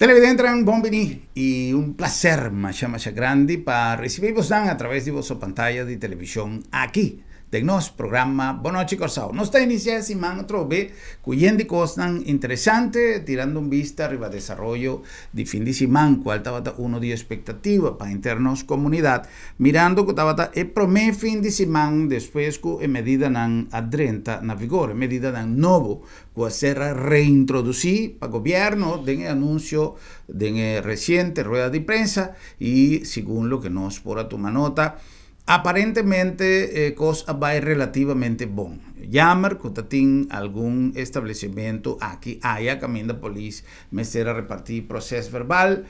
Televidentenan bon bini y un placer masha masha grandi pa ricibi bosnan a traves di boso pantaya di television aki den nos programa Bon Nochi Corsou. Nos ta inicia e siman atrobe cu yen di cosnan interesante tirando un bista riba desaroyo di fin di siman cual tabata uno di expectativa pa henter nos comunidad mirando cu tabata e prome fin di siman despues cu e medidanan a drenta na vigor, e medidanan nobo cu a ser reintroduci pa gobierno den e anuncio den e reciente rueda di prensa y segun loke nos por a tuma nota, aparentemente e cos a bay relativamente bon. Jammer cu ta tin algun establecimento aki aya caminda polis Mester a repartí proses verbal,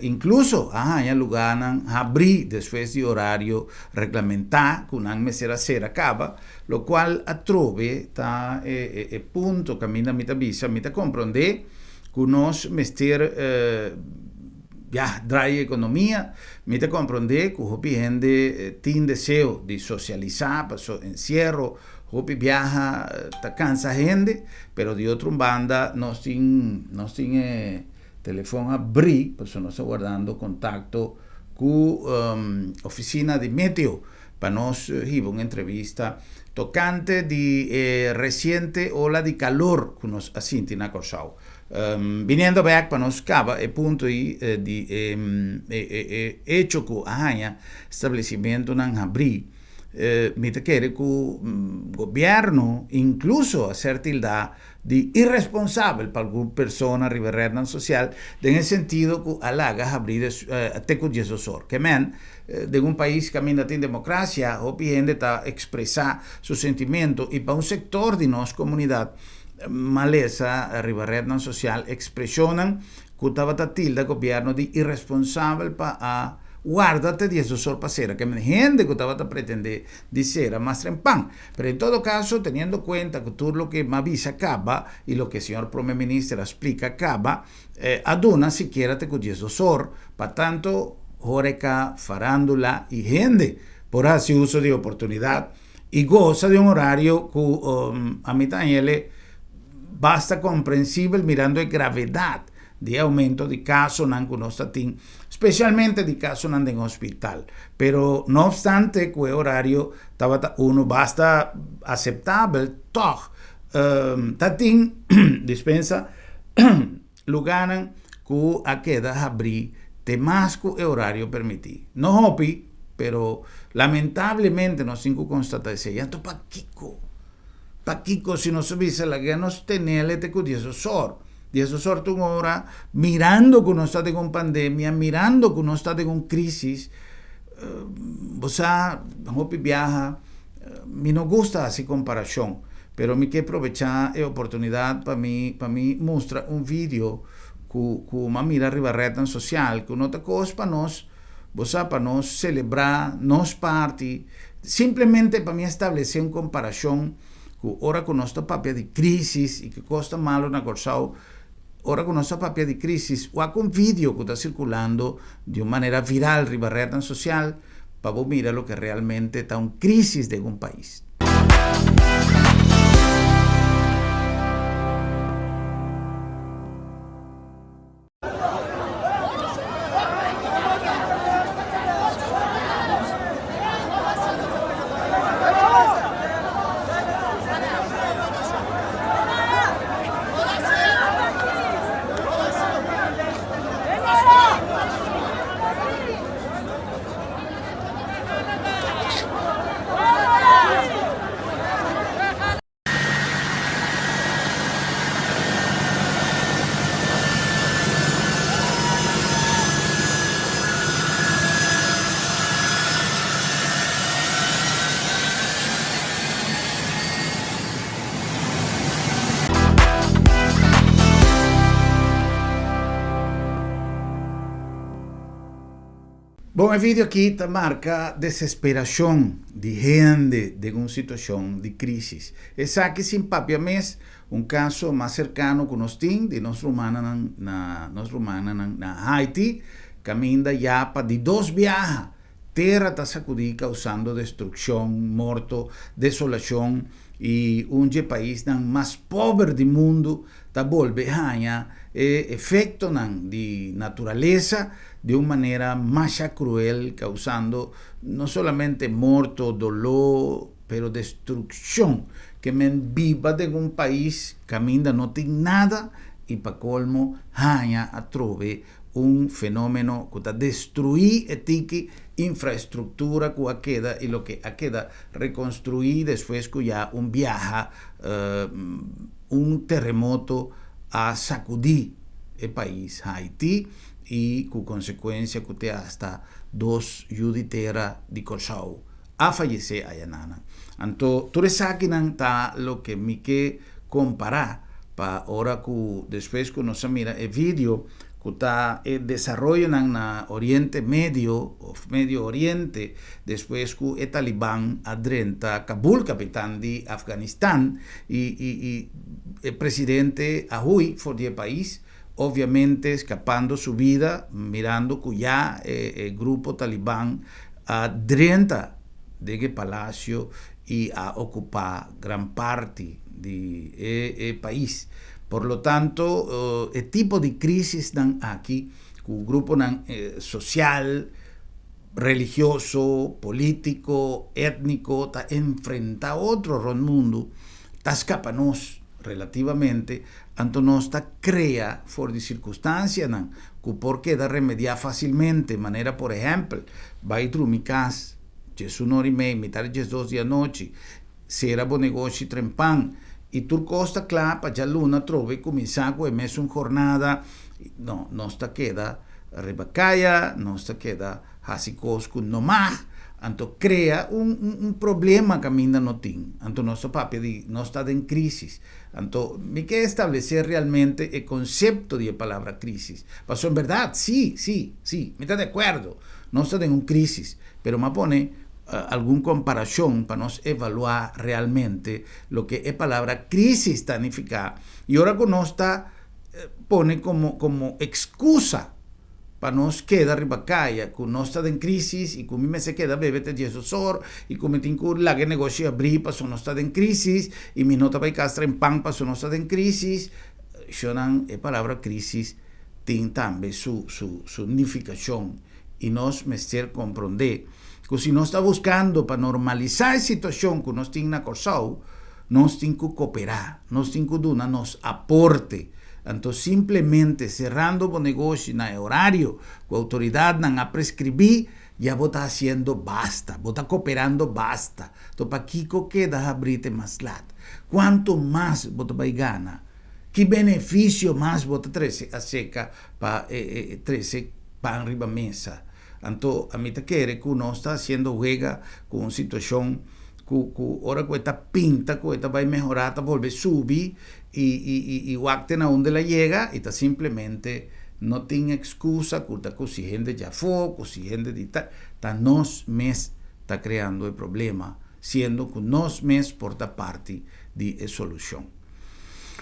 inkluso a haña lugánan habrí despues di orario reglamentá ku nan mester a sera kaba, lokual atrobe ta e punto kaminda mi ta bisa, mi ta komprondé ku nos mester ya drai ekonomia, mi ta komprondé ku hopi hende tin deseo di sosialisá paso ensiero Hopi biaha ta cansa hende, pero di otro un banda nos tin nos tin e telefon abri, pasobra nos ta guardando contacto cu oficina di meteo pa nos hiba un entrevista tocante di e reciente ola di calor cu nos a sinti na Corsou. Biniendo bek pa nos caba e punto ei di e hecho cu a haña establecimentonan habri, Mi ta kere ku gobièrnu inkluso a ser tildá di iresponsabel pa algun persona riba e retnan sosial den e sentido ku a laga habrí te ku diesdos or. Ke men, den un pais kaminda tin demokrasia hopi hende ta ekspresá su sentimentu i pa un sektor di nos komunidat malesa riba retnan sosial ekspreshonnan ku tabata tilda gobièrnu di iresponsabel pa a warda te diesdos or pa sera, ke men hende ku tabata pretendé di sera mas trempan. Pero en todo kaso, teniendo kuenta ku tur loke m'a bisa kaba i loke señor Prome Minister a splika kaba, a duna sikiera te ku diesdos or pa tanto horeka, farándula i hende por hasi uso di oportunidat i gosa di un orario ku a mi ta hañ'el basta komprensibel mirando e gravedat di e oumento di kasonan ku nos ta tin, spesialmente di kasonan den hospital. Pero no opstante ku e orario tabata unu basta aseptabel, tòg ta tin dispensa lugánan ku a keda habrí te mas ku e orario permití. No hopi, pero lamentablemente nos tin ku konstatá esei. Anto pakiko? Pakiko si nos a bisa laga nos tenel e te ku diesosor? Diesosor ta un ora mirando ku nos ta den un pandemia, mirando ku nos ta den un krisis. Bo sa, hopi biaha mi no gusta hasi komparashon, pero mi ke probechá e oportunidat pa mi pa mi mustra un video ku ku m'a mira riba retnan sosial ku no ta kos pa nos, bo sa, pa nos selebrá nos parti, simplemente pa mi establesé un komparashon ku ora ku nos ta papia di krisis i ke kos ta malu na Kòrsou, Ora ku nos ta papia di krísis, wak un video ku ta sirkulando di un manera viral riba retnan sosial pa bo mira loke realmente ta un krísis den un pais. Bon, e video aki ta marca desesperacion di hende den un situacion di crisis. Esaki sin papia mes, un caso mas cercano cu nos tin di nos rumannan na nos rumannan na Haiti, caminda ya pa di dos biaha tera ta sacudi causando destruccion, morto, desolacion y un dje paisnan mas pober di mundo ta bolbe haña. E efektonan di naturalesa di un manera masha kruel, kausando no solamente morto, doló, pero destrukshon. Ke men biba den un pais kaminda no tin nada i pa kolmo haña atrobe un fenómeno ku ta destruí e tiki infraestruktura ku a keda i loke a keda rekonstruí despues ku ya un biaha un terremoto a sakudí e pais Haiti i ku konsekuensia ku te asta dos yu di tera di Kòrsou a fayesé ayanan. Anto tur esakinan ta loke mi ke kompará pa ora ku despues ku nos a mira e video ku ta e desaroyonan na Oriente Medio òf Medio Oriente despues ku e Taliban a drenta Kabul, kapitan di Afganistan, i i i e presidente a hui for di e pais, obviamente skapando su bida, mirando ku ya e e grupo Taliban a drenta den e palasio i a okupá gran parti di e e pais. Por lo tanto, e tipo di krisisnan aki ku gruponan sosial, religioso, polítiko, étniko ta enfrentá otro rònt mundu, ta skapa nos relativamente, anto nos ta krea for di sirkunstansianan ku por keda remediá fásilmente, manera por ehèmpel, bai drumi kas djes un ora i mei, mitar di djesdos di anochi, sera bo negoshi trempan i tur kos ta kla pa djaluna atrobe kuminsá ku e mesun jornada. No, nos ta keda riba kaya, nos ta keda hasi kos ku no mag, anto krea un un problema kaminda no tin. Anto nos ta papia di nos ta den krísis. Anto mi ke establesé realmente e konsepto di e palabra krísis. Pasobra en bèrdat, sí, sí, sí, mi ta di akuerdo, nos ta den un krísis, pero mi a pone algun komparashon pa nos evaluá realmente loke e palabra krísis ta nifiká i ora ku nos ta pone komo komo ekskusa pa nos keda riba kaya ku nos ta den krísis i ku mi mester keda bebe te diesdos or i ku mi tin ku laga e negoshi abrí pasobra nos ta den krísis i mi no ta bai kas traen pan pasobra nos ta den krísis. Shonnan e palabra krísis tin tambe su su su nifikashon i nos mester komprondé ku si nos ta buskando pa normalisá e situashon ku nos tin na Kòrsou, nos tin ku koperá, nos tin ku duna nos aporte. Anto simplemente serando bo negoshi na e orario ku outoridatnan a preskribí, ya bo ta hasiendo basta, bo ta koperando basta. Anto pakiko keda habrí te mas lat? Kuantu mas bo ta bai gana? Ki benefisio mas bo ta trese aserka pa e trese pan riba mesa? Anto ami ta kere ku nos ta hasiendo wega ku un situashon ku ku ora ku e ta pinta ku e ta bai mehorá ta bolbe subi i i i i wak te na unda el a yega i ta simplemente no tin ekskusa ku ta ku si hende djafó ku si hende di ta ta nos mes ta kreando e problema siendo ku nos mes por ta parti di e solushon.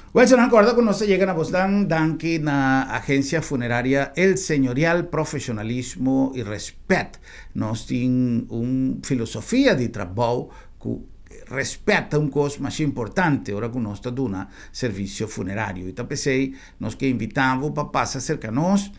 Wel, se nan corda cu nos ta yega na bosnan danki na Agencia Funeraria El Señorial, profesionalismo y respet. Nos tin un filosofia di trabou cu respet ta un cos masha importante ora cu nos ta duna servicio funerario. Y ta p'esey nos ke invita bo pa pasa cerca nos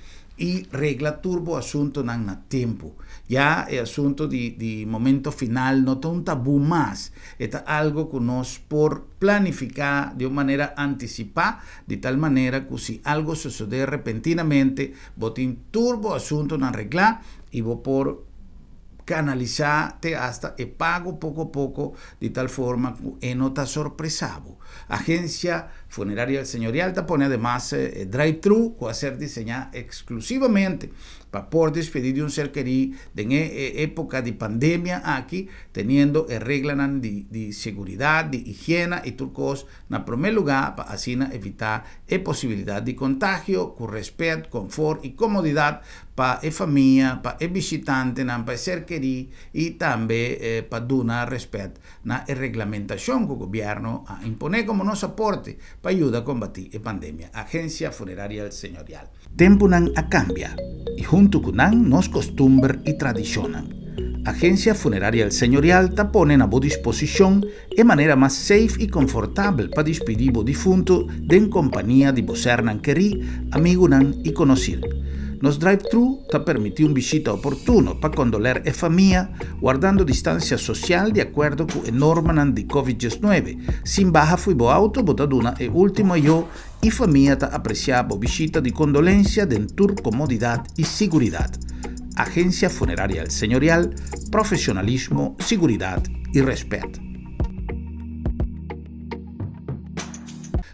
y regla tur bo asuntonan na tempu. Ya e asunto di di momento final no ta un tabú mas, e ta algo ku nos por planifiká di un manera antisipá, di tal manera ku si algo sosodé repentinamente, bo tin tur bo asuntonan reglá y bo por kanalisá te asta e pago poko poko di tal forma ku e no ta sorpresá bo. Agencia Funeraria El Señorial ta pone ademas e drive-thru ku a ser diseñá eksklusivamente pa por despedí di un ser kerí den e époka di pandemia aki, teniendo e reglanan di di seguridat, di higiena i tur kos na promé lugá pa asina evitá e posibilidat di kontagio ku rèspèt, konfort i komodidat pa e famia, pa e bishitantenan, pa e ser kerí i tambe pa duna rèspèt na e reglamentashon ku gobièrnu a imponé komo nos aporte pa yuda kombatí e pandemia, Agencia Funeraria El Señorial. Tempunan a kambia i huntu ku nan nos kostumber i tradishonnan. Agencia Funeraria El Señorial ta pone na bo disposicion e manera mas safe y confortabel pa dispidi bo difunto den compania di bo sernan kerí, amigunan y conocir. Nos drive-thru ta permiti un bishita oportuno pa condoler e famia, wardando distancia social di acuerdo cu e normanan di Covid 19. Sin baha fui bo auto bo ta duna e ultimo ayo y famia ta aprecia bo bishita di condolencia den tur comodidad y siguridad. Agencia Funeraria El Señorial, profesionalismo, siguridad y respet.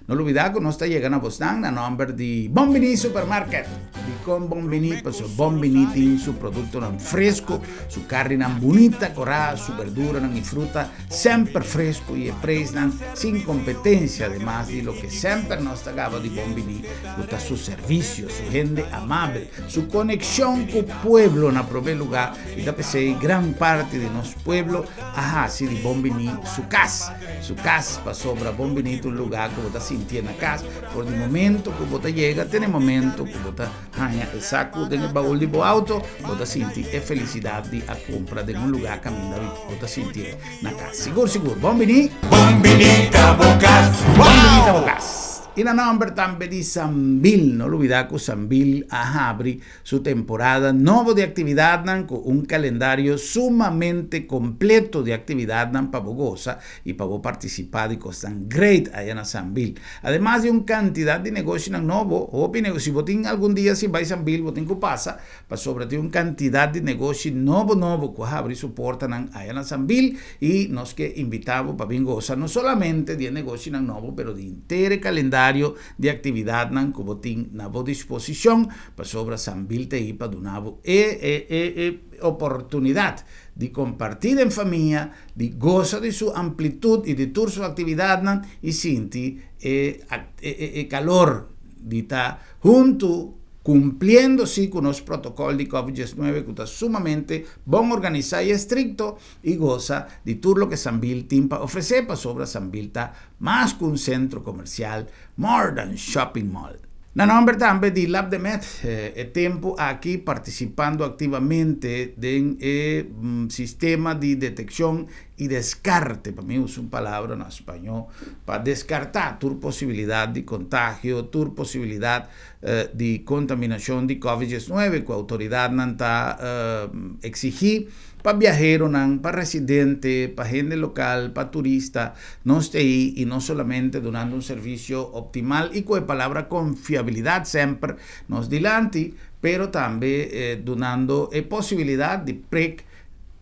No lubida ku nos ta yega na bosnan na nòmber di Bon Biní Supermarket. Dikon Bon Biní? Pasobra Bon Biní tin su produktonan fresku, su karninan bunita korá, su berduranan i fruta semper fresku i e preisnan sin kompetensia. Ademas di loke semper nos ta gaba di Bon Biní ku ta su servisio, su hende amabel, su konekshon ku pueblo na promé lugá i ta p'esei gran parti di nos pueblo a hasi di Bon Biní su kas. Su kas, pasobra bon bini ta un lugá ku bo ta sintié na kas for di momento ku bo ta yega te na e momento ku bo ta haña e saku den e baul di bo outo, bo ta sinti e felisidat di a kumpra den un lugá kaminda bo ta sintié na kas. Sigur sigur, bon bini! Bon bini ta bo kas! Bon bini ta bo kas! I na nòmber tambe di Sambil, no lubidá ku Sambil a habri Su temporada nobo di actividadnan cu un calendario sumamente completo di actividadnan pa bo goza y pa bo participa di cosnan great aya na Sambil. Ademas di un cantidad di negoshinan nobo, hopi nego, si bo tin algun dia sin bay Sambil bo tin cu pasa pasobra tin un cantidad di negoshi nobo nobo cu a habri su portanan aya na Sambil y nos ke invita bo pa bin goza no solamente di e negoshinan nobo pero di henter e calendario di actividadnan cu bo tin na bo disposicion Pasobra Sambil ta ei pa duna bo e e e e oportunidat di kompartí den famia, di gosa di su amplitut i di tur su aktividatnan i sinti e e e kalor di ta huntu kumpliendo si ku nos protokòl di Covid 19 ku ta sumamente bon organisá i estrikto i gosa di tur loke Sambil tin pa ofresé pasobra Sambil ta mas ku un sentro komersial, more than shopping mall. Na nomber tambe di Labdemed, e tempu aki partisipando aktivamente den e sistema di detekshon i deskarte, pa mi usa un palabra na spañó, pa deskartá tur posibilidat di kontagio, tur posibilidat di kontaminashon di Covid 19 ku outoridatnan ta eksigí pa biaheronan, pa residente, pa hende lokal, pa turista. Nos ta ei i no solamente dunando un servisio optimal i ku e palabra konfiabilidat semper nos dilanti, pero tambe dunando e posibilidat di prek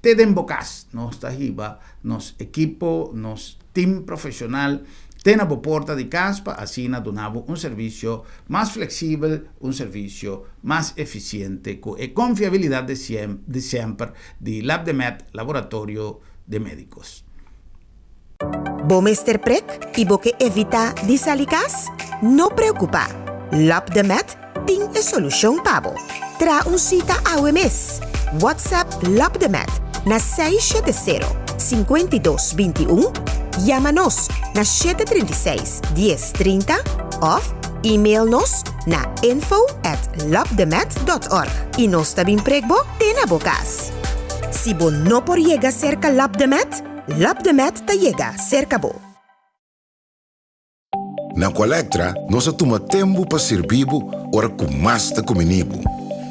te den bo kas. Nos ta hiba nos ekipo, nos tim profeshonal te na bo porta di kas pa asina duna bo un servisio mas fleksibel, un servisio mas efisiente ku e konfiabilidat di semper di Labdemed Laboratorio de Medicos. Bo mester prek i bo ke evitá di sali kas? No preokupá! Labdemed tin e solushon pa bo. Traha un sita awe mes! WhatsApp Labdemed na 670 52 21, yama nos na 736 10 30 òf email nos na info at labdemed dòt org i nos ta bin prek bo te na bo kas. Si bo no por yega serka Labdemed, Labdemed ta yega serka bo. Na Aqualectra nos a tuma tempu pa sirbi bo ora ku mas ta kumini bo.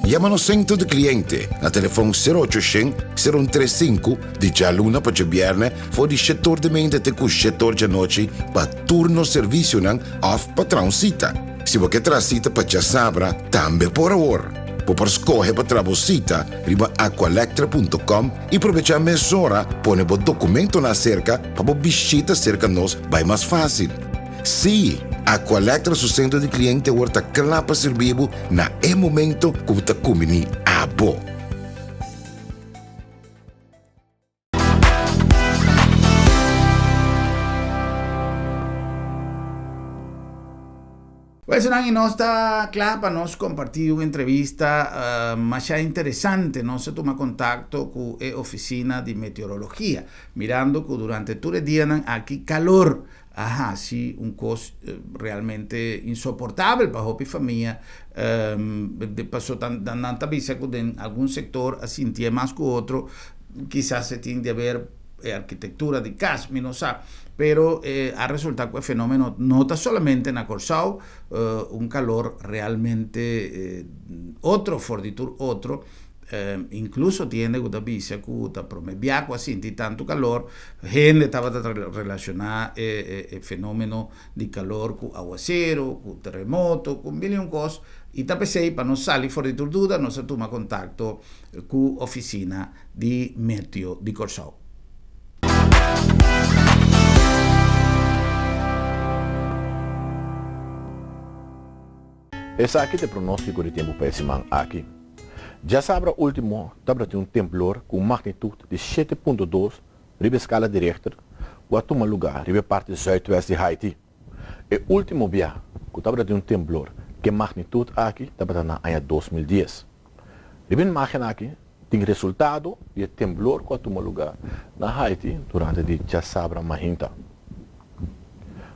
Yama nos sentro di kliente na telefòn sero ocho shen, sero un tres sinku di djaluna pa djabièrnè for di shetor di meinta te ku shetor djanochi pa tur nos servisionan òf pa traha un sita. Si bo ke traha sita pa djasabra tambe por awor. Bo por skohe pa traha bo sita riba aqualectra punto com i probechá mesora pone bo dokumentonan aserka pa bo bishita serka nos bai mas fásil. Sí, Aqualectra su sentro di kliente awor ta kla pa sirbi bo na e momento ku bo ta kumbiní abo. Wesonan i nos ta kla pa nos kompartí un entrevista masha interesante. Nos a tuma kontakto ku e ofisina di meteorologia, mirando ku durante tur e dianan aki kalor a hasi un kos realmente insoportabel pa hopi famia. Pasobra nan ta bisa ku den algun sektor a sintié mas ku otro. Kisas e tin di haber e arkitektura di kas, mi no sa. Pero a resulta ku e fenomeno no ta solamente na Kòrsou, un kalor realmente otro for di tur otro. Inkluso tin hende ku ta bisa ku ta promé bia ku a sinti tantu kalor, hende tabata relashoná e fenomeno di kalor ku awaseru, ku teremoto, ku mil i un kos. I ta p'esei pa nos sali for di tur duda nos a tuma kontakto ku ofisina di Meteo di Kòrsou. Esaki ta e pronóstiko di tempu pa e siman aki. Djasabra último tabatin un temblor ku un magnitut di 7.2 riba e skala di Richter ku a tuma lugá riba e parti zùitwèst di Haiti. E último bia ku tabata tin un temblor ku e magnitut aki tabata na aña 2010. Riba e imágen aki tin resultado di e temblor ku a tuma lugá na Haiti durante di djasabra mainta.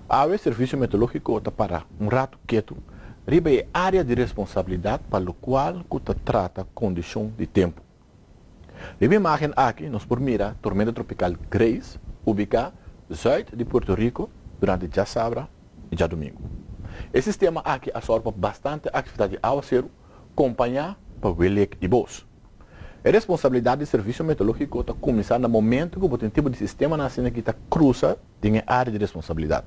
Awe Servisio Meteorológiko ta para un ratu ketu riba e área di responsabilidat pa lokual ku ta trata kondishon di tempu. Riba e imágen aki nos por mira tormenta tropikal Grace ubiká zùit di Puerto Rico durante djasabra i djadumingu. E sistema aki a sòru pa bastante aktividat di awaseru kompañá pa welek i bos. E responsabilidat di Servisio Meteorológiko ta kuminsá na momentu ku bo tin tipo di sistemanan asina ki ta krusa den e área di responsabilidat.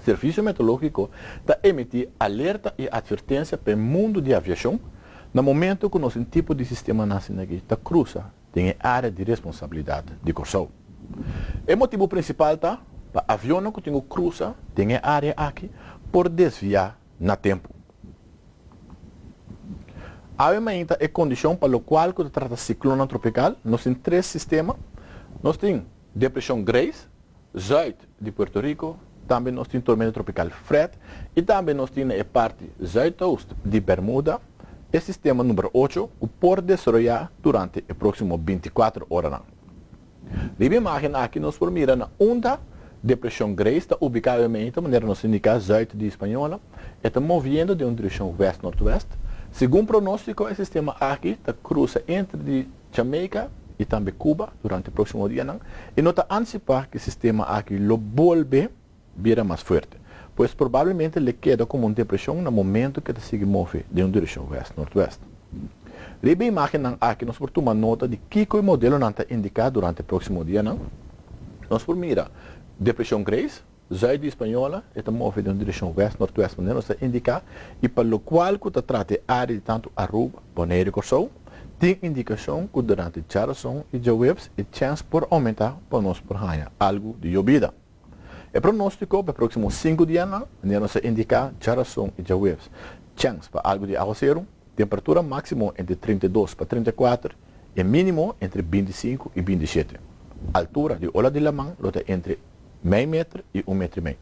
Servisio Meteorológiko ta emití alerta i atvertensia pa e mundu di aviashon na momentu ku nos tin tipo di sistemanan asin'aki ta krusa den e área di responsabilidat di Kòrsou. E motibu prinsipal ta pa avionnan ku tin ku krusa den e área aki por desviá na tempu. Awe mainta e kondishon pa lokual ku ta trata siklonnan tropikal, nos tin tres sistema, nos tin Depreshon Grace, zùit di Puerto Rico, tambe nos tin tormenta tropikal Fred i tambe nos tin na e parti zùitoost di Bermuda e sistema number ocho ku por desaroyá durante e próksimo 24 oranan. Riba e imágen aki nos por mira na unda Depreshon Grace ta ubiká awe manera nos indiká zùit di Hispaniola, e ta moviendo den un direkshon wèst-nortwèst. Segun pronóstiko e sistema aki ta krusa entre di Jamaica i tambe Cuba durante e próksimo dianan i no ta antisipá ku e sistema aki lo bolbe bira mas fuerte. Pues probablemente le keda komo un depreshon na momento ku e ta sigui move den un direkshon wèst-nortwèst. Riba e imágennan aki nos por tuma nota di kiko e modelonan ta indiká durante e próksimo dianan. Nos por mira Depreshon Grace, Zuid di Hispaniola, e ta move den un direkshon wèst-nortwèst manera nos ta indiká i pa lokual ku ta trata e área di tantu Aruba, Boneiru i Kòrsou, tin indikashon ku durante djarason i djaweps e chèns por oumentá pa nos por haña algu di yobida. E pronóstiko pa e próksimo sinku dianan, manera nos a indiká djarason i djaweps, chèns pa algu di awaseru, temperatura máksimo entre 32 pa 34 i mínimo entre 25 i 27. Altura di ola di laman lo ta entre mei meter i un meter i mei.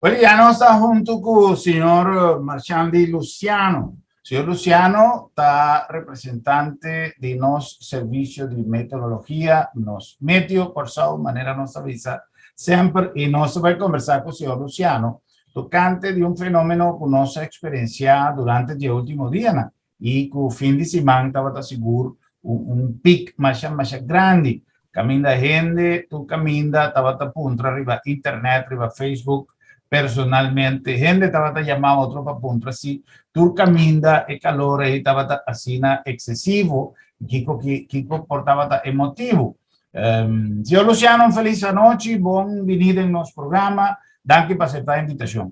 Bueno, ya nos ta huntu ku señor Marchandi Luciano. Señor Luciano ta representante di nos servicio di meteorologia, nos Meteo Kòrsou, manera nos ta bisa semper, i nos ta bai kombersá ku señor Luciano tokante di un fenomeno ku nos a eksperensiá durante di e último dianan i ku fin di siman tabata sigur un pik masha masha grandi. Kaminda hende tur kaminda tabata puntra riba internet, riba Facebook, personalmente hende tabata yama otro pa puntra si tur kaminda e kalor ei tabata asina eksesivo i kiko kiko por tabata e motibu. Señor Luciano un felis anochi, bon bini den nos programa, danki pa asepta e invitashon.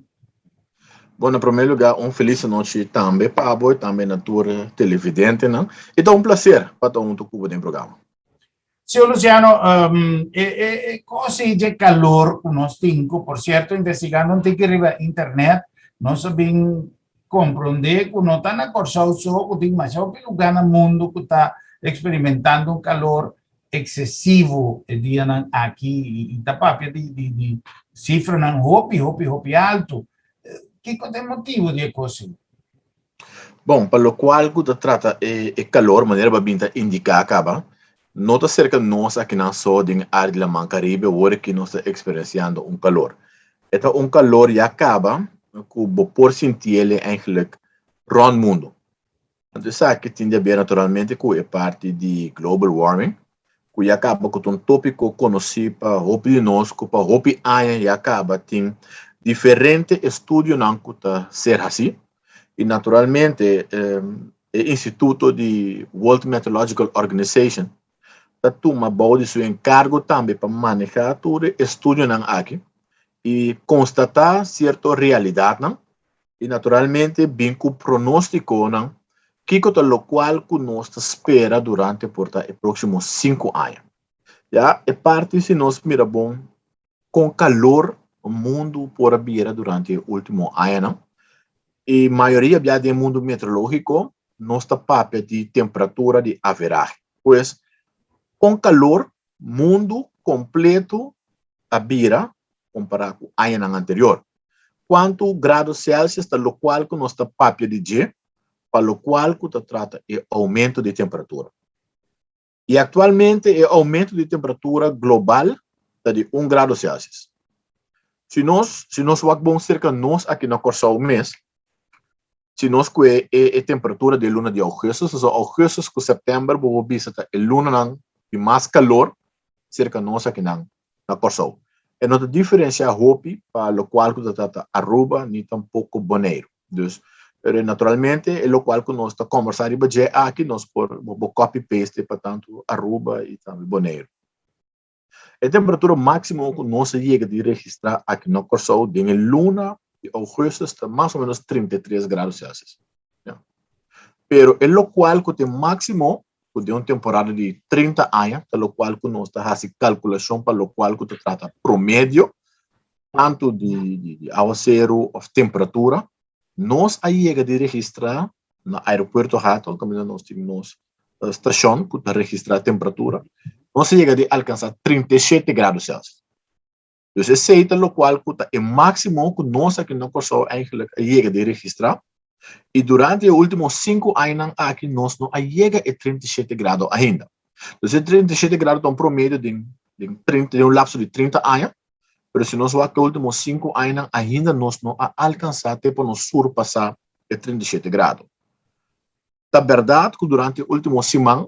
Bon, na promé lugá un felis anochi tambe pa bo i tambe na tur televidentenan. I ta un plaser pa ta huntu ku bo den programa. Señor Luciano, e, e, e kos ei dje kalor ku nos tin, ku por sierto investigando un tiki riba internet, nos a bin komprondé ku no ta na Kòrsou so, ku tin masha hopi lugá na mundu ku ta eksperimentando un kalor eksesivo e dianan aki i ta papia di, di, di sifranan hopi, hopi, hopi altu. Kiko ta e motibu di e kos ei? Bon, pa lokual ku ta trata e e kalor, manera bo a bin ta indiká kaba, no ta serka nos akinan so den e área di Laman Karibe awor aki nos ta eksperensiando un kalor. E ta un kalor ya kaba. ku bo por sintiele eigenlijk rònt mundu. Anto esaki tin di haber naturalmente ku e parti di global warming, ku ya kaba ku ta un tópiko konosí pa hopi di nos ku pa hopi aña ya kaba tin diferente estudionan ku ta ser hasí i naturalmente e instituto di World Meteorological Organization ta tuma bou di su enkargo tambe pa manehá tur e estudionan aki i konstatá sierto realidatnan i naturalmente bin ku pronóstikonan kiko ta lokual ku nos ta spera durante por ta e próksimo sinku aña. Ya e parti si nos mira bon kon kalor mundu por a bira durante e último añanan i mayoria bia den mundu meteorológiko nos ta papia di temperatura di averahe. Pues kon kalor mundu kompleto a bira kompará ku añanan anterior. Kuantu grado Celsius ta lokual ku nos ta papia di dje pa lokual ku ta trata e oumento di temperatura. I aktualmente e oumento di temperatura global ta di un grado Celsius. Si nos si nos wak bon serka nos aki na Kòrsou mes, si nos kue e e temperatura di e luna di ougùstus, pasobra ougùstus ku sèptèmber bo por bisa ta e lunanan di mas kalor serka nos akinan na Kòrsou. E no ta diferensiá hopi pa lokual ku ta trata Aruba ni tampoko Boneiru. Dus, pero naturalmente e lokual ku nos ta kòmbersá riba dje aki nos por bo por copy paste pa tantu Aruba i tambe Boneiru. E temperatura máksimo ku nos a yega di registrá aki na Kòrsou den e luna di ougùstus ta mas o ménos 33 grado Celsius. Ya. Pero e lokual ku ta e máksimo ku den un temporada di 30 aña ta lokual ku nos ta hasi kalkulashon pa lokual ku ta trata promedio tantu di di di awaseru òf temperatura nos a yega di registrá na Aeropuerto Hato kaminda nos tin nos stashon ku ta registrá temperatura nos a yega di alkansá 37 grado Celsius. Dus esei ta lokual ku ta e máksimo ku nos aki na Kòrsou eigentlik a yega di registrá i durante e último sinku añanan aki nos no a yega e 37 grado ainda. Dus e 37 grado ta un promedio den den trinta den un lapso di 30 aña, pero si nos wak e último sinku añanan ainda nos no a alkansá te pa nos surpasá e 37 grado. Ta bèrdat ku durante e último siman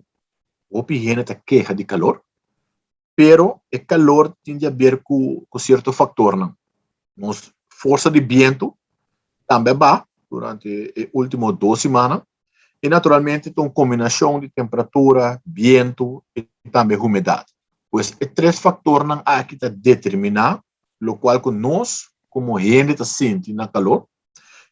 hopi hende ta keha di kalor, Pero e calor tin di haber cu cu cierto factornan. Nos forsa di biento tambe a baha durante e ultimo dos simannan y naturalmente ta un combinacion di temperatura, biento y tambe humedad. Pues e tres factornan aki ta determina locual cu nos como hende ta sinti na calor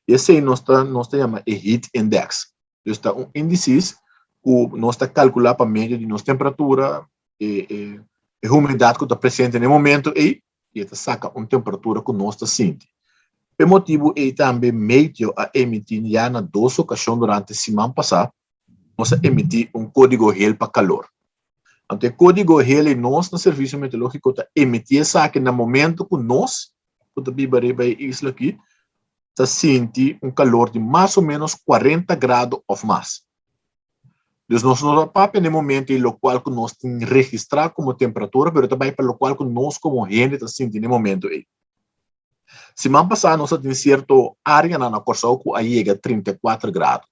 y esey nos ta nos ta yama e heat index. Dus ta un índices ku nos ta kalkulá pa medio di nos temperatura, e, e, e humedat ku ta presente na e momento ei, i e ta saka un temperatura ku nos ta sinti. P'e motibu ei tambe Meteo a emití ya na dos okashon durante siman pasá, nos a emití un kódigo hel pa kalor. Anto e kódigo hel ei nos na Servisio Meteorológiko ta emití esaki na momento ku nos ku ta biba riba e isla aki ta sinti un kalor di mas o ménos 40 grado òf mas. Dus nos no ta papia na e momento ei lokual ku nos tin registrá komo temperatura, pero ta bai pa lokual ku nos komo hende ta sinti na e momento ei. Siman pasá nos a tin sierto áreanan na Kòrsou ku a yega 34 grado.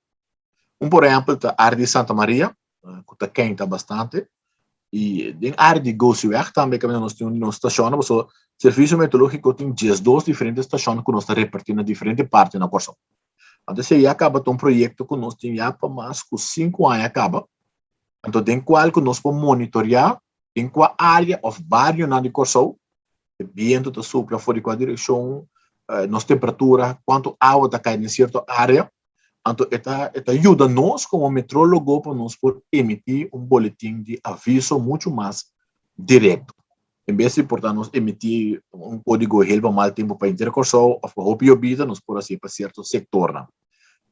Un por ehèmpel ta área di Santa Maria, ku ta keinta bastante, i den área di Gosiweg tambe kaminda nos tin un di nos stashonnan, pasobra Servisio Meteorológiko tin 12 diferente stashon ku nos ta repartí na diferente parti na Kòrsou. Anto esei ya kaba ta un proyekto ku nos tin ya pa mas ku sinku aña kaba, anto den kual ku nos por monitoriá den kua área òf barionan di Kòrsou e bientu ta supla, for di kua direkshon, nos temperatura, kuantu awa ta kai den sierto área. Anto e ta e ta yuda nos komo metrólogo pa nos por emití un boletin di aviso muchu mas direkto. En bes di por ta nos emití un kódigo hel pa mal tempu pa henter Kòrsou òf pa hopi yobida, nos por hasié pa sierto sektornan.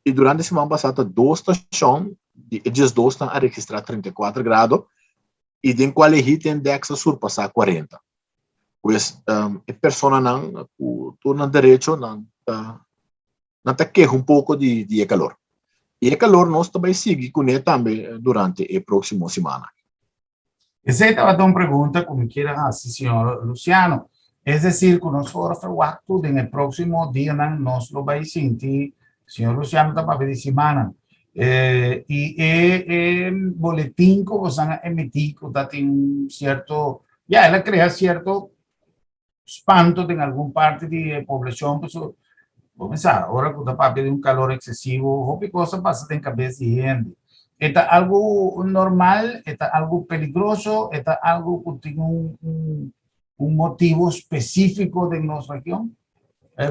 I durante siman pasá ta dos stashon di e 12 nan a registrá 34 grado i den kual e heat index a surpasá 40. Pues e personanan ku tur nan derecho nan ta nan ta keha un poko di di e kalor. I e kalor nos ta bai sigui kuné tambe durante e próksimo simana. Esei tabata un pregunta ku mi kier a hasi señor Luciano. Es decir, ku nos por verwagt ku den e próksimo dianan nos lo bai sinti, señor Luciano ta papia di simannan, i e e boletin ku bosan a emití ku ta tin un sierto, ya, el a krea sierto spanto den algun parti di e poblashon, pasobra bo mester sa, ora ku ta papia di un kalor eksesivo, hopi kos a pasa den kabes di hende. E ta algu normal, e ta algu peligroso, e ta algu ku tin un un motivo spesífiko den nos region?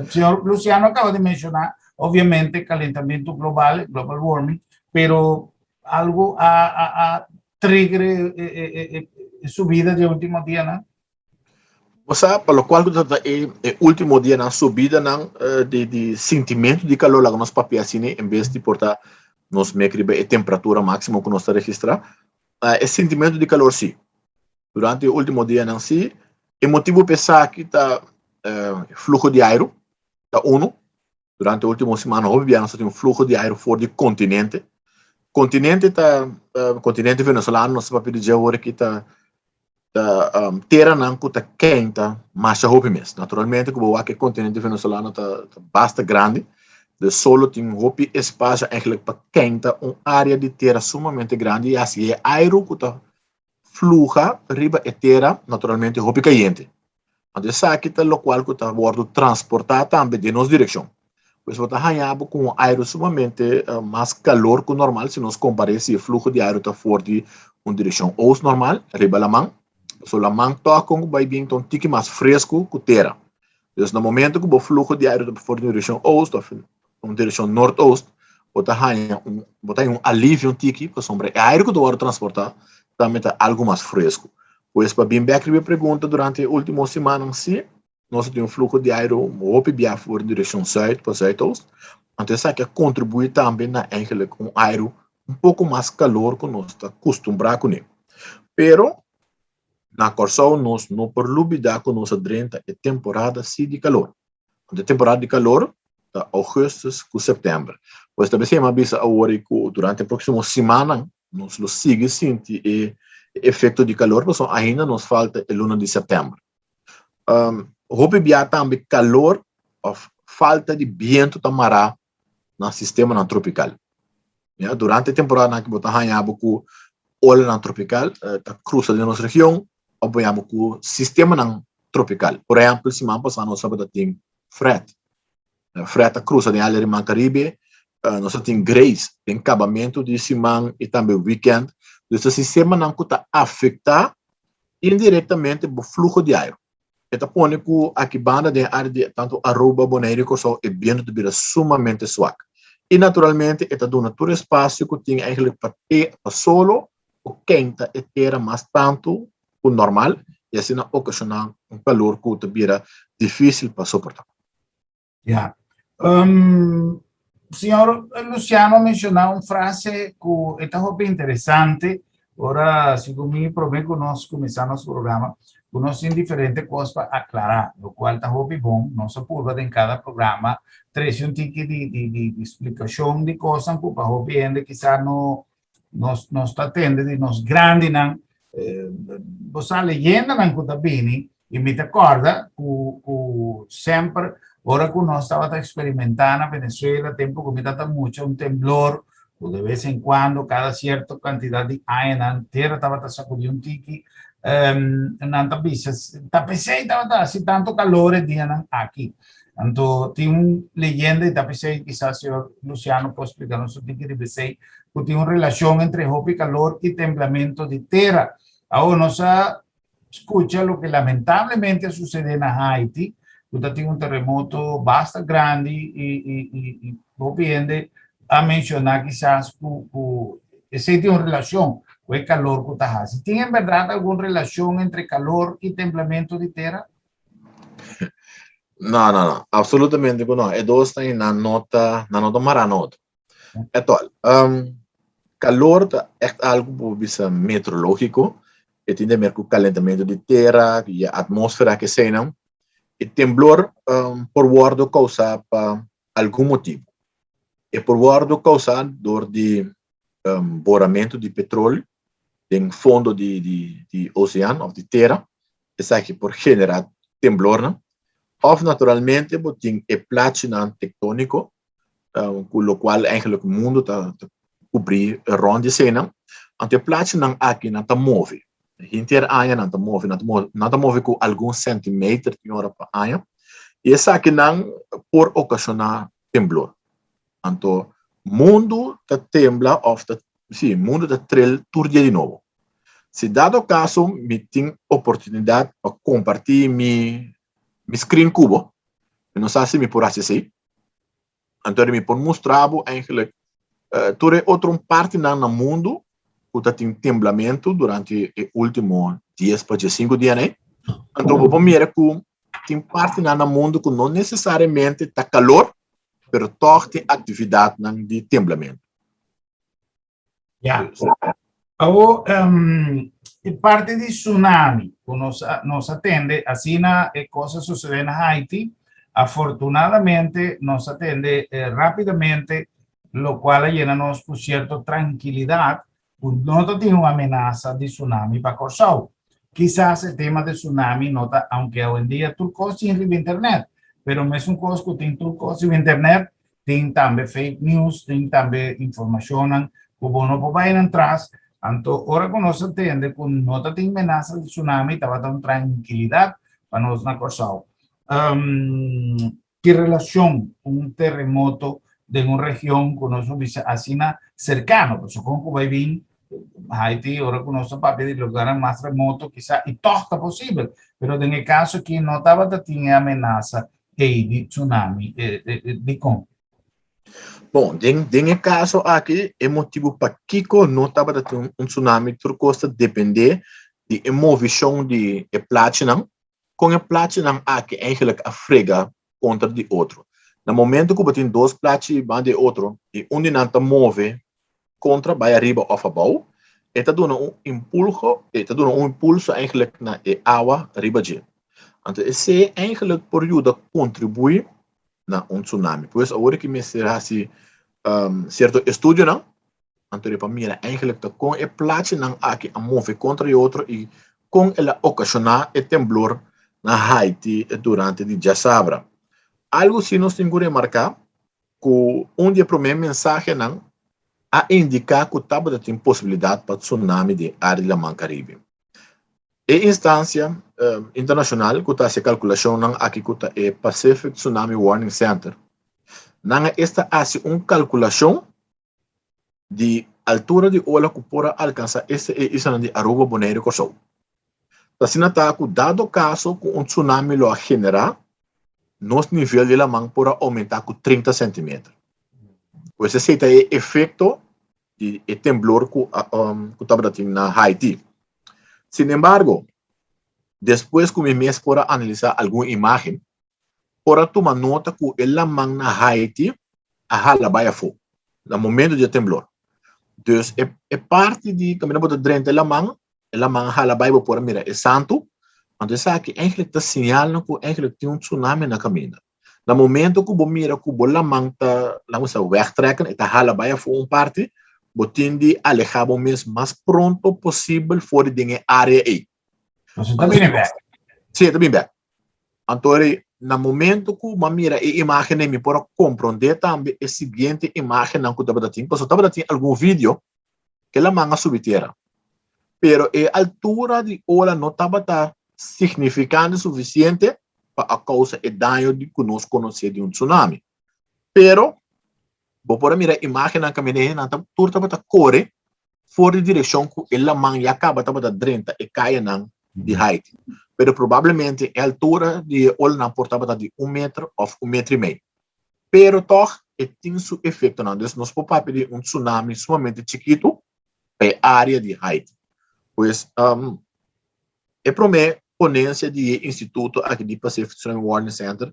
Señor Luciano acaba de mencionar, obviamente, calentamiento global, global warming, pero algo a, a, a trigger eh, eh, eh, subida de último dia, no? Bo sa, pa lokual ku ta trata e e último dianan, subidanan di di sintimentu di kalor, laga nos papia asina en bes di por ta nos mek riba e temperatura máksimo ku nos ta registrá. E sintimentu di kalor sí. Durante e último dianan sí. E motibu pa esaki ta fluho di airu, ta unu. Durante e último simana hopi bia nos ta tin un fluho di airu for di kontinente. Kontinente ta kontinente venezolano nos ta papia di dje awor aki ta ta teranan ku ta keinta masha hopi mes. Naturalmente ku bo wak e kontinente venezolano ta basta grandi, dus solo tin hopi espasio eigenlijk pa keinta un área di tera sumamente grandi i hasi e airu ku ta fluha riba e tera naturalmente hopi kayente. Anto esaki ta lokual ku ta wòrdu transportá tambe den nos direkshon. Pues bo ta haña bo ku un airu sumamente mas kalor ku normal si nos kompar'é si e fluho di airu ta for di un direkshon oost normal riba laman. Pasobra laman tòg kon ku bai bin ta un tiki mas fresku ku tera. Dus na momento ku bo fluho di airu ta for di un direkshon oost òf un direkshon noordoost, bo ta haña un bo ta haña un alivio un tiki pasobra e airu ku ta wòrdu transportá tambe ta algu mas fresku. Pues pa bin bèk riba e pregunta durante e último simannan sí nos a tin un fluho di airu hopi bia for di direkshon sùit pa sùitoost, anto esaki a kontribuí tambe na eigenlik un airu un poko mas kalor ku nos ta kustumbrá kuné. Pero na Kòrsou nos no por lubidá ku nos a drenta e temporada sí di kalor. Anto e temporada di kalor ta ougùstùs ku sèptèmber. Pues ta besei mi a bisa awor ei ku durante e próksimo simannan nos lo sigui sinti e efekto di kalor pasobra ainda nos falta e luna di sèptèmber. Hopi bia tambe kalor òf falta di bientu ta mará na sistemanan tropikal. Ya, durante e temporadanan aki bo ta haña bo ku olanan tropikal ta krusa den nos region òf bo haña bo ku sistemanan tropikal. Por ehèmpel, siman pasá nos tabata tin Fred. Fred a krusa den área di Mar Karibe. Nos a tin Grace den kabamentu di siman i tambe wikènt. Dus ta sistemanan ku ta afektá indirektamente bo fluho di airu. E ta pone ku aki banda den e área di tantu Aruba, Boneiru i Kòrsou e bientu ta bira sumamente swak. I naturalmente e ta duna tur espasio ku tin eigenlijk pa te pa solo ku kenta e tera mas tantu ku normal i asina okashoná un kalor ku ta bira difísil pa soportá. Ya. Señor Luciano a menciona un frase cu e ta hopi interesante. Ora, segun mi, prome cu nos cuminsa nos programa, cu nos tin diferente cos pa aclara, locual ta hopi bon. Nos a purba den cada programa trece un tiki di, di, di, di splicacion di cosnan cu pa hopi hende kisa no, nos, nos ta tende di nos grandinan, bo sa leyendanan cu ta bini, i mi ta corda cu, cu semper ora cu nos tabata experimenta na Venezuela, tempo cu mi tata mucha, un temblor, cu de vez en cuando, cada cierto cantidad di añanan, tera tabata sacudi un tiki, nan ta bisa, ta pesey tabata haci tanto calor e dianan aki. Anto tin un leyenda y ta pesey kisas señor Luciano por splica nos un tiki riba esey, cu tin un relacion entre hopi calor y temblamento di tera. Awor nos a scucha loke lamentablemente a sucede na Haiti, cu ta tin un terremoto basta grandi y, y, y, y hopi hende a menciona kisas cu, cu esey tin un relacion cu e calor cu ta haci. Tin en berdad algun relacion entre calor y temblamento di tera? No, no, no. Absolutamente ku no. E dos ta nan no ta, nan no ta mará na otro. At all. Kalor ta ègt algu ku bo bisa meteorológiko. E tin te mer ku kalentamentu di tera, di e atmósfera, keseinan. E temblor por wòrdu kousá pa algun motibu. E por wòrdu kousá dor di boramentu di petróleo den fondo di osean òf di tera. Esaki por generá. temblornan. Òf naturalmente bo tin e plachinan tektóniko, ku lokual eigenlijk mundu ta kubrí rònt di eseinan. Anto e plachinan aki nan ta move. Henter aña nan ta move, nan ta move, nan ta move ku algun sèntimeter tin ora pa aña. I esakinan por okashoná temblor. Anto mundu ta tembla òf ta, sí, mundu ta trel tur dia di nobo. Si dado kaso mi tin oportunidat pa kompartí mi mi screen ku bo, mi no sa si mi por hasi esei. Anto mi por mustra bo eigenlijk tur e otro partinan na mundu ku ta tin temblamentu durante e último 10 pa 15 dianan ei. Anto bo por mira ku tin partinan na mundu ku no nesesariamente ta kalor, pero tòg tin aktividatnan di temblamentu. Ya. Awo, um, e parte di tsunami, ku nos, nos atende, asina e kos a sucede na Haiti, afortunadamente nos atende eh, rápidamente, lo cual a llena nos ku cierto tranquilidad, ku no ta tin un amenaza di tsunami pa Kòrsou. Kisas e tema di tsunami no ta, aunke awendia tur kos tin riba internet, pero mesun kos ku tin tur kos riba internet, tin tambe fake news, tin tambe informashonnan ku bo no por bai nan tras. Anto ora ku nos a tende ku no ta tin menasa di tsunami tabata un trankilidat pa nos na Kòrsou. Ki relashon un teremoto den un region ku nos por bisa asina serkano, pasobra kon ku bai bin Haiti ora ku nos ta papia di lugarnan mas remoto kisa i tòg ta posibel, pero den e kaso aki no tabata tin e amenasa ei di tsunami, dikon? Bon, den den e kaso aki e motibu pakiko no tabata tin un tsunami tur kos ta dependé di e movishon di e plachinan kon e plachinan aki eigenlijk a frega kontra di otro. Na momento ku bo tin dos plachi banda di otro i un di nan ta move kontra bai ariba òf abou, e ta duna un impulho, e ta duna un impulso eigenlijk na e awa riba dje. Anto esei eigenlijk por yuda kontribuí na un tsunami. Pues awor ki mester hasi sierto estudionan Anto e pa mira eigenlijk ta kon e plachinan aki a move kontra e otro i kon el a okashoná e temblor na Haiti durante di djasabra. Algu si nos tin ku remarká ku un di e promé mensahenan a indiká ku tabata tin posibilidat pa tsunami den área di Laman Karibe. E instansia internashonal ku ta hasi e kalkulashonnan aki ku ta e Pacific Tsunami Warning Center, nan a esta hasi un kalkulashon di altura di ola ku por a alkansá este e islanan di Aruba, Boneiru i Kòrsou. Ta asina ta ku dado kaso ku un tsunami lo a generá, nos nivel di laman por a oumentá ku 30 sèntimeter. Pues esei ta e efekto di e temblor ku ku tabata tin na Haiti. Sinembargo, despues ku mi mes por a analisá algun imágen, por a tuma nota ku e laman na Haiti a hala bai afó na momento di e temblor. Dus e e parti di kaminda bo ta drenta e laman, e laman a hala bai bo por a mira e santu, anto esaki eigenlijk ta siñalnan ku eigenlijk tin un tsunami na kaminda. Na momento ku bo mira ku bo laman ta, laat me sa, wegtrekken, e ta hala bai afó un parti, bo tin di alehá bo mes mas pronto posibel for di den e área ei. Pasobra e ta bini bèk. Sí, e ta bini bèk. Anto eri na momento ku m'a mira e imágennan mi por a komprondé tambe e siguiente imágennan ku tabata tin, pasobra tabata tin algun video ku e laman a subi tera, pero e altura di ola no tabata signifikante sufisiente pa a kousa e daño di ku nos konosé di un tsunami. Pero bo por a mira imágennan kaminda e hendenan ta tur tabata kore for di direkshon ku e laman ya kaba tabata drenta e kayanan di Haiti. Pero probablemente e altura di e olanan por tabata di un meter òf un meter i mei. Pero tòg e tin su efektonan. Dus nos por papia di un tsunami sumamente chikitu pa e área di Haiti. Pues E promé ponensia di e instituto aki di Pacific Tsunami Warning Center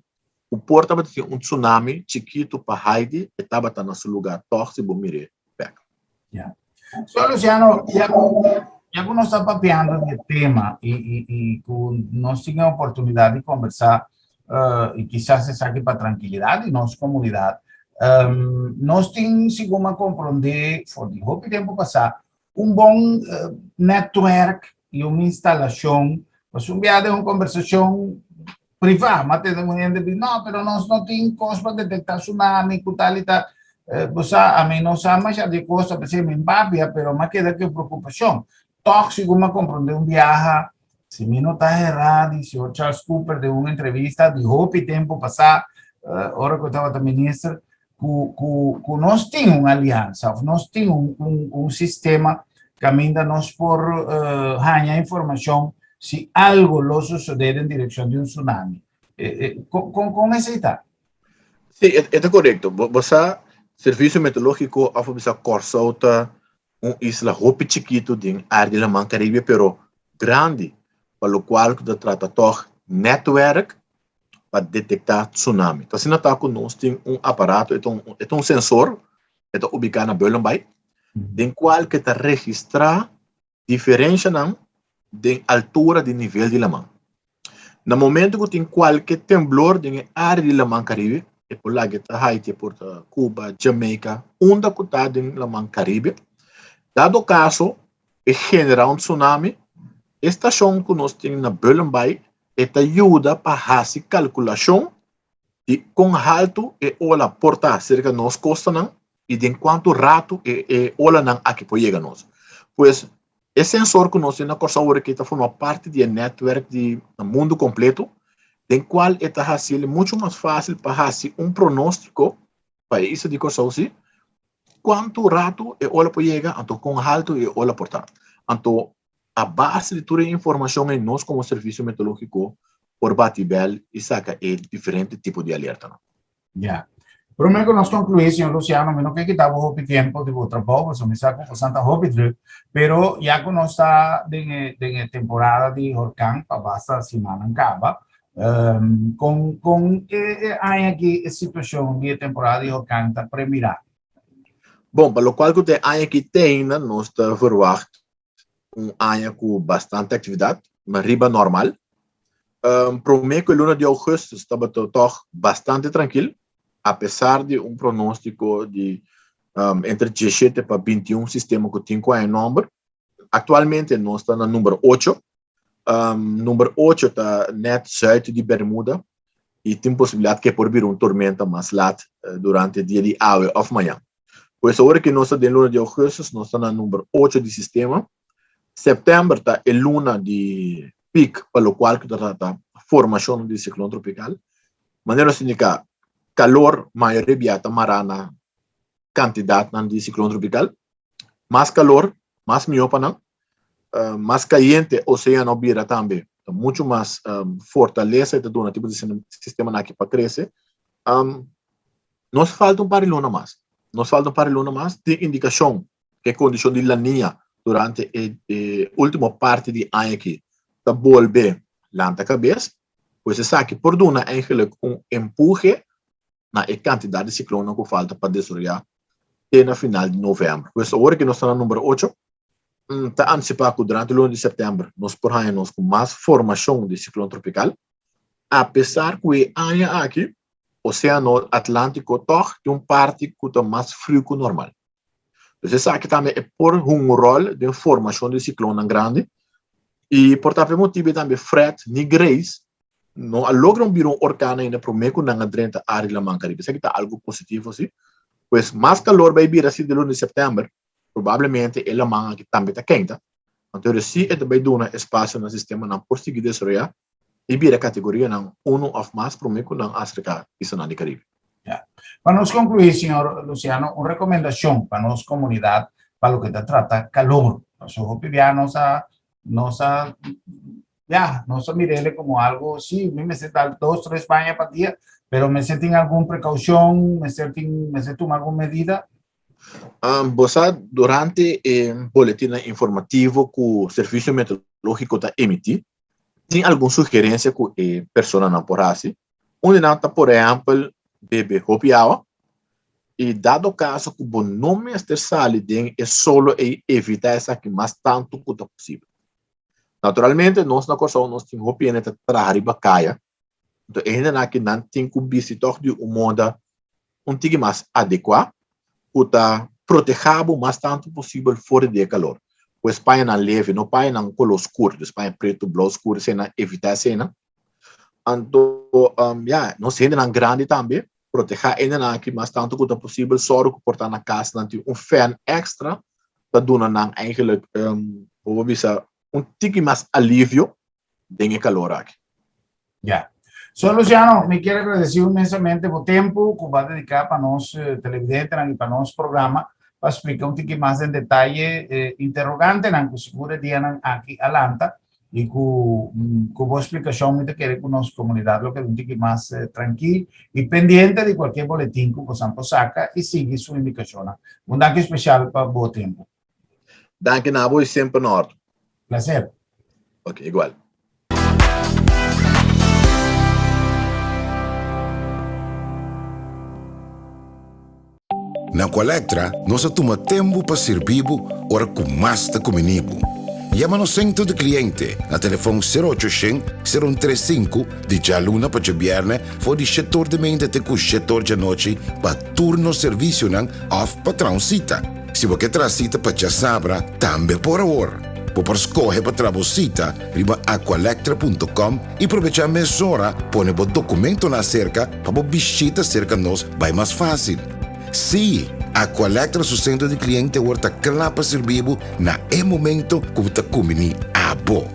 ku por tabata tin un tsunami chikitu pa Haiti e tabata na su lugá tòg si bo mir'é bèk. Ya. So Luciano, ya ku ya ku nos ta papiando di e tema i i i ku nos tin e oportunidat di kombersá i kisas esaki pa trankilidat di nos komunidat, nos tin sigun a komprondé for di hopi tempu pasá Un bon netwerk i un instalashon. Pasobra un biaha den un kombersashon Privá, m'a tende un hende di, no, pero nos no tin kos pa detektá tsunami ku tal i tal. Bo sa, ami no sa masha di kos, ta p'esei mi papia, pero m'a keda ku e preokupashon. Tòg, segun m'a komprondé un biaha, si mi no ta herá, di señor Charles Cooper den un entrevista di hopi tempu pasá, ora ku e tabata minister, ku ku ku nos tin un aliansa òf nos tin un un un sistema kaminda nos por haña informashon si algo lo sosodé den direkshon di un tsunami. Kon kon kon esei ta? Sí, e ta korekto. Bo bo sa Servisio Meteorológiko òf bo bisa Kòrsou ta un isla hopi chikitu den área di Laman Karibe pero grandi pa lokual ku ta trata tòg nètwèrk pa detektá tsunami. Ta asina ta ku nos tin un aparato, e ta un, e ta un sensor, e ta ubiká na Bullenbaai, den kual ke ta registrá diferenshanan den altura di nivel di laman. Na momento ku tin kualke temblor den e área di Laman Karibe, e por laga ta Haiti, e por ta Cuba, Jamaica, unda ku ta den Laman Karibe, dado kaso e generá un tsunami, e stashon ku nos tin na Bullenbaai E ta yuda pa hasi kalkulashon di kon haltu e ola por ta serka nos kostanan i den kuantu ratu e e olanan aki por yega nos. Pues, e sensor ku nos tin na Kòrsou awor aki ta forma parti di e nètwèrk di mundu kompleto, den kual e ta hasiel muchu mas fásil pa hasi un pronóstiko pa e isla di Kòrsou si kuantu ratu e ola por yega anto kon haltu e ola por ta. Anto A base di tur e informashon ei nos komo Servisio Meteorológiko por bati bèl i saka e diferente tipo di alertanan. Ya. Promé ku nos konkluí, señor Luciano, mi no ke kita bo hopi tiempo di bo trabou, pasobra mi sa ku bosan ta hopi druk, pero ya ku nos ta den e den e temporada di horkan pa basta simannan kaba, kon kon e e aña aki e situashon di e temporada di horkan ta premirá? Bon, pa lokual ku ta e aña aki te ainda nos ta verwagt un aña ku bastante aktividat, ma riba normal. Promé ku e luna di ougùstùs tabata tòg bastante trankil, apesar di un pronóstiko di entre diesshete pa bintiun sistema ku tin ku haña nòmber. Aktualmente nos ta na number ocho. Number ocho ta nèt sùit di Bermuda i tin posibilidat ku e por bira un tormenta mas lat durante dia di awe òf mañan. Pues awor ki nos ta den luna di augustus, nos ta na number ocho di sistema. September ta e luna di piek pa lokual ku ta trata formashon di siklon tropikal. Manera nos indiká, kalor mayoria bia ta mará na kantidatnan di siklon tropikal. Mas kalor, mas mihó pa nan. Mas kayente oseano bira tambe, ta muchu mas fortalesa e ta duna tipo di sistemanan aki pa krese. Nos falta un par di luna mas. Nos falta un par di luna mas. Tin indikashon ku e kondishon di La Niña durante e e último parti di aña aki ta bolbe lanta kabes. Pues esaki por duna eigenlijk un empuhe na e kantidat di siklonnan ku falta pa desaroyá te na final di novèmber. Pues awor ku nos ta na number ocho, ta antisipá ku durante luna di sèptèmber nos por haña nos ku mas formashon di siklon tropikal, apesar ku e aña aki Oséano Atlántiko tòg tin un parti ku ta mas friu ku normal. Dus esaki tambe e por hunga un ròl den formashon di siklonnan grandi i por ta pa e motibu ei tambe Fred ni Grace no a logra un bira un orkan ainda promé ku nan a drenta área di Laman Karibe. Esaki ta algu positivo si. Pues mas kalor bai bira si di luna di sèptèmber, probablemente e laman aki tambe ta keinta. Anto si e ta bai duna espasio na sistemanan por sigui desaroyá i bira kategorianan unu òf mas promé ku nan aserká islanan di Karibe. Ya. Pa nos konkluí, señor Luciano, un rekomendashon pa nos komunidat pa loke ta trata kalor. Pasobra hopi bia nos a nos a ya, nos a mir'el komo algu, sí, mi mester dal dos, tres baña pa dia, pero mester tin algun prekoushon, mester tin mester tuma algun medida? Bo sa durante e boletinnan informativo ku Servisio Meteorológiko ta emití, tin algun sugerensia ku e personanan por hasi. Un di nan ta por ehèmpel bebe hopi awa i dado kaso ku bo no mester sali den e solo ei evitá esaki mas tantu ku ta posibel. Naturalmente nos na Kòrsou nos tin hopi hende ta traha riba kaya, anto e hendenan aki nan tin ku bisti tòg di un moda un tiki mas adekuá ku ta protehá bo mas tantu posibel for di e kalor. Pues pañanan leve, no pañanan koló skur, dus paña pretu, blou skur, eseinan evitá eseinan. Anto ya, nos hendenan grandi tambe, protehá hendenan aki mas tantu ku ta posibel, sòru ku por ta na kas nan tin un fèn èkstra pa duna nan eigenlijk, bo por bisa, un tiki mas alivio den e kalor aki. Ya. So Luciano, mi kier agradeci inmensamente bo tempo cu bo a dedica pa nos televidentenan y pa nos programa pa splica un tiki mas den detaye e interrogantenan cu sigur e dianan aki a lanta y cu cu bo splicacion mi ta kere cu nos comunidad lo keda un tiki mas trankil y pendiente di cualkier boletin cu bosan por saca y sigui su indicacionnan. Un danki special pa bo tempo. Danki na bo y semper na ordo. Placer. Ok, igual. Na Aqualectra nos a tuma tempu pa sirbi bo ora ku mas ta kumini bo. Yama nos sentro di kliente na telefòn sero ocho shen, sero un tres sinku di djaluna pa djabièrnè for di shetor di meinta te ku shetor djanochi pa tur nos servisionan òf pa traha un sita. Si bo ke traha sita pa djasabra tambe por awor. Bo por skohe pa traha bo sita riba aqualectra punto com i probechá mesora pone bo dokumentonan aserka pa bo bishita serka nos bai mas fásil. Sí, Aqualectra su sentro di kliente awor ta kla pa sirbi bo na e momento ku bo ta kumbiní abo.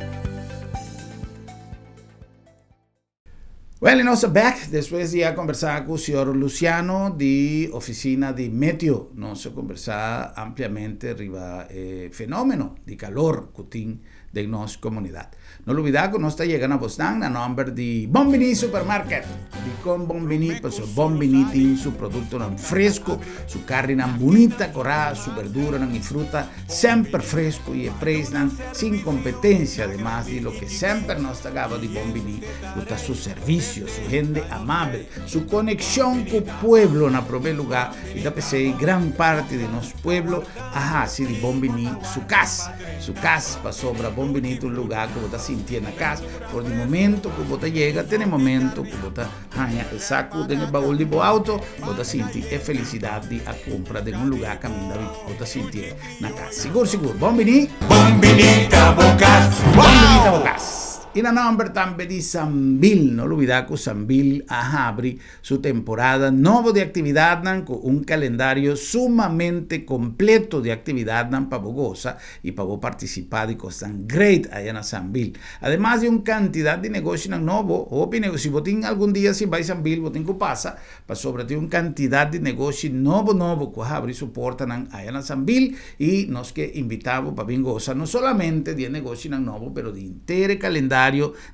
Well, y nos ta bek despues di a conversa cu señor Luciano di oficina di Meteo. Nos a conversa ampliamente riba e fenomeno di calor cu tin den nos comunidad. No lubida cu nos ta yega na bosnan na nomber di Bon Bini Supermarket. Dicon Bon Bini? Pasobra Bon Bini tin su productonan fresco, su carninan bunita cora, su berduranan y fruta Semper fresco y e prijsnan sin competencia, ademas di loke semper nos ta gaba di Bon Bini cu ta su servicio, su hende amabel, su conexion cu pueblo na prome lugar y ta pesey gran parti di nos pueblo a haci di Bon Bini su cas, su cas pasobra Bon Bini ta un lugar cu bo ta sintié na cas for di momento cu bo ta yega te na e momento cu bo ta Haña e saku den e baul di bo auto, bo ta sinti e felisidat di a kumpra den un lugá kaminda bo ta sintié na kas. Sigur sigur. Bon biní! Bon biní ta bo kas! Bon biní ta bo kas! I na nòmber tambe di Sambil. No lubidá ku Sambil a habri su temporada nobo di aktividatnan ku un kalendario sumamente kompleto di aktividatnan pa bo gosa i pa bo partisipá di kosnan great aya na Sambil. Ademas di un kantidat di negoshinan nobo, hopi nego, si bo tin algun dia sin bai San Bill bo tin ku pasa, pasobra tin un kantidat di negoshi nobo nobo ku a habri su portanan aya na San Bill i nos ke invitá bo pa bin gosa no solamente di e negoshinan nobo pero di henter e kalendario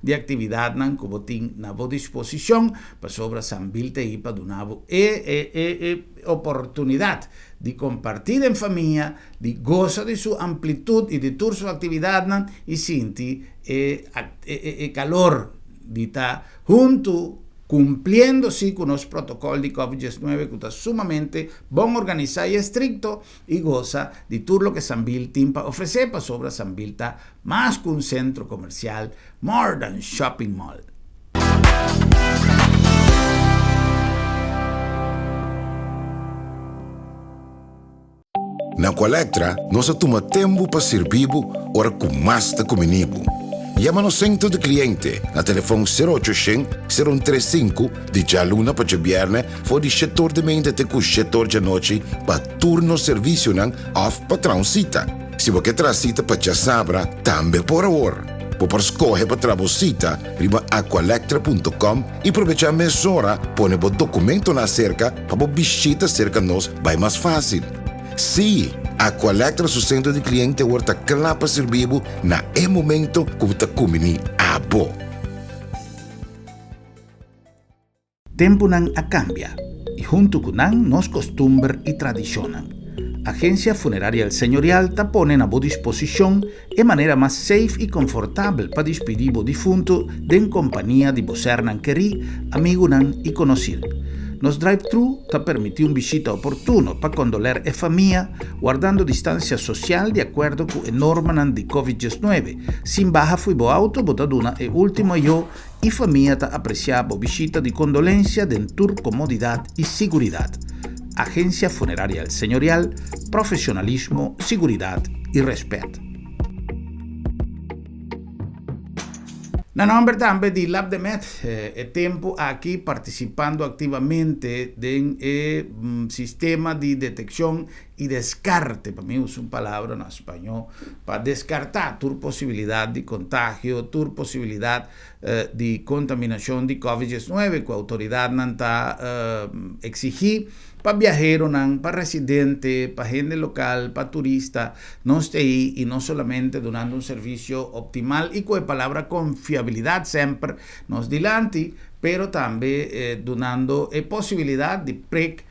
di aktividatnan ku bo tin na bo disposishon, pasobra San Bill ta ei pa duna bo e e e e oportunidat di kompartí den famia, di gosa di su amplitud i di tur su actividadnan i sinti e e calor di ta huntu cumpliendo si cu nos protocol di Covid 19 cu ta sumamente bon organisa i estricto i gosa di tur loke Sambil tin pa ofrece pasobra Sambil ta mas cu un centro comercial, more than shopping mall. Na Aqualectra nos a tuma tempu pa sirbi bo ora ku mas ta kumini bo. Yama nos sentro di kliente na telefòn sero ocho shen, sero un tres sinku di djaluna pa djabièrnè for di shetor di meinta te ku shetor djanochi pa tur nos servisionan òf pa traha un sita. Si bo ke traha sita pa djasabra tambe por awor. Bo por skohe pa traha bo sita riba aqualectra punto com i probechá mesora pone bo dokumentonan aserka pa bo bishita serka nos bai mas fásil. Sí, Aqualectra su sentro di kliente awor ta kla pa sirbi bo na e momento ku bo ta kumbiní abo. Tempunan a kambia i huntu ku nan nos kostumber i tradishonnan. Agensia Funeraria El Señorial ta pone na bo disposishon e manera mas safe i konfortabel pa dispidí bo difuntu den kompania di bo sernan kerí, amigunan i konosir. Nos drive-thru ta permití un bishita oportuno pa kondoler e famia, wardando distansia sosial di akuerdo ku e normanan di Covid 19. Sin baha fui bo auto bo ta duna e último ayó i famia ta apresiá bo bishita di kondolensia den tur komodidat i siguridat. Agensia Funeraria El Señorial, profesionalismo, siguridat i rèspèt. Na nòmber tambe di Labdemed, e tempu aki partisipando aktivamente den e sistema di detekshon i deskarte, pa mi usa un palabra na spañó, pa deskartá tur posibilidat di kontagio, tur posibilidat di kontaminashon di Covid 19 ku outoridatnan ta eksigí pa biaheronan, pa residente, pa hende lokal, pa turista. Nos ta ei i no solamente dunando un servisio optimal i ku e palabra konfiabilidat semper nos dilanti, pero tambe dunando e posibilidat di prek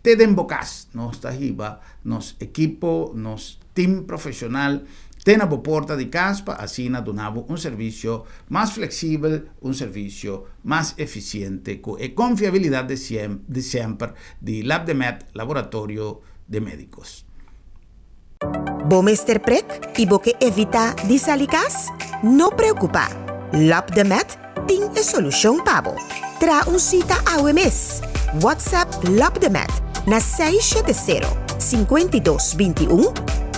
te den bo kas. Nos ta hiba nos ekipo, nos tim profeshonal te na bo porta di kas pa asina duna bo un servisio mas fleksibel, un servisio mas efisiente ku e konfiabilidat di semper di Labdemed Laboratorio de Médicos. Bo mester prek i bo ke evitá di sali kas? No preokupá! Labdemed tin e solushon pa bo. Traha un sita awe mes! WhatsApp Labdemed na 670 52 21,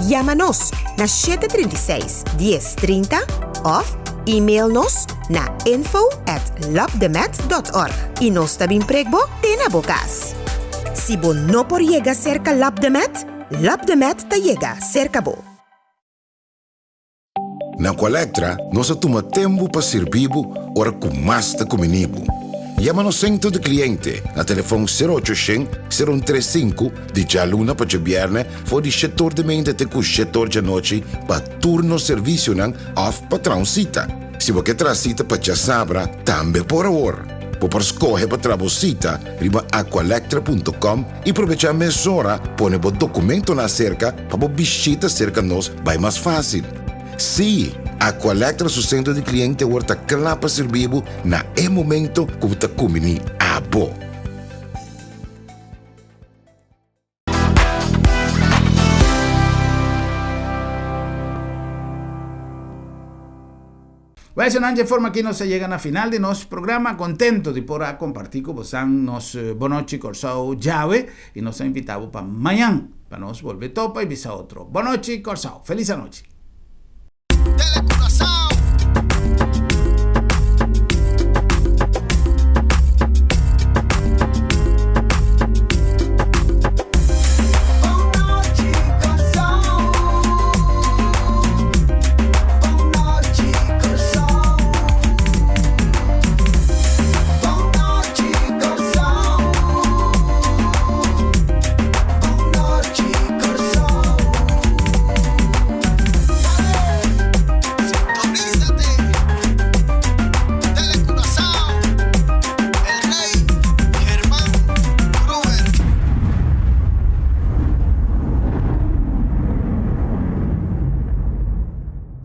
yama nos na 736 10 30 òf email nos na info at labdemed dòt org i nos ta bin prek bo te na bo kas. Si bo no por yega serka Labdemed, Labdemed ta yega serka bo. Na Aqualectra nos a tuma tempu pa sirbi bo ora ku mas ta kumini bo. Yama nos sentro di kliente na telefon sero ocho shen, sero un tres sinku di djaluna pa djabièrnè for di shetor di meinta te ku shetor djanochi pa tur nos servisionan òf pa traha un sita. Si bo ke traha sita pa djasabra tambe por awor. Bo por skohe pa traha bo sita riba aqualectra punto com i probechá mesora pone bo dokumentonan aserka pa bo bishita serka nos bai mas fásil. Sí, Aqualectra su sentro di kliente awor ta kla pa sirbi bo na e momento ku bo ta kumbiní abo. Well, señor, dje forma aki nos a yega na final di nos programa. Contento di por a comparti cu bosan nos Bonochi Corsou djawe y nos a invita bo pa mañan pa nos bolbe topa y bisa otro. Bonochi Corsou. Feliz anochi. Tele Curaçao.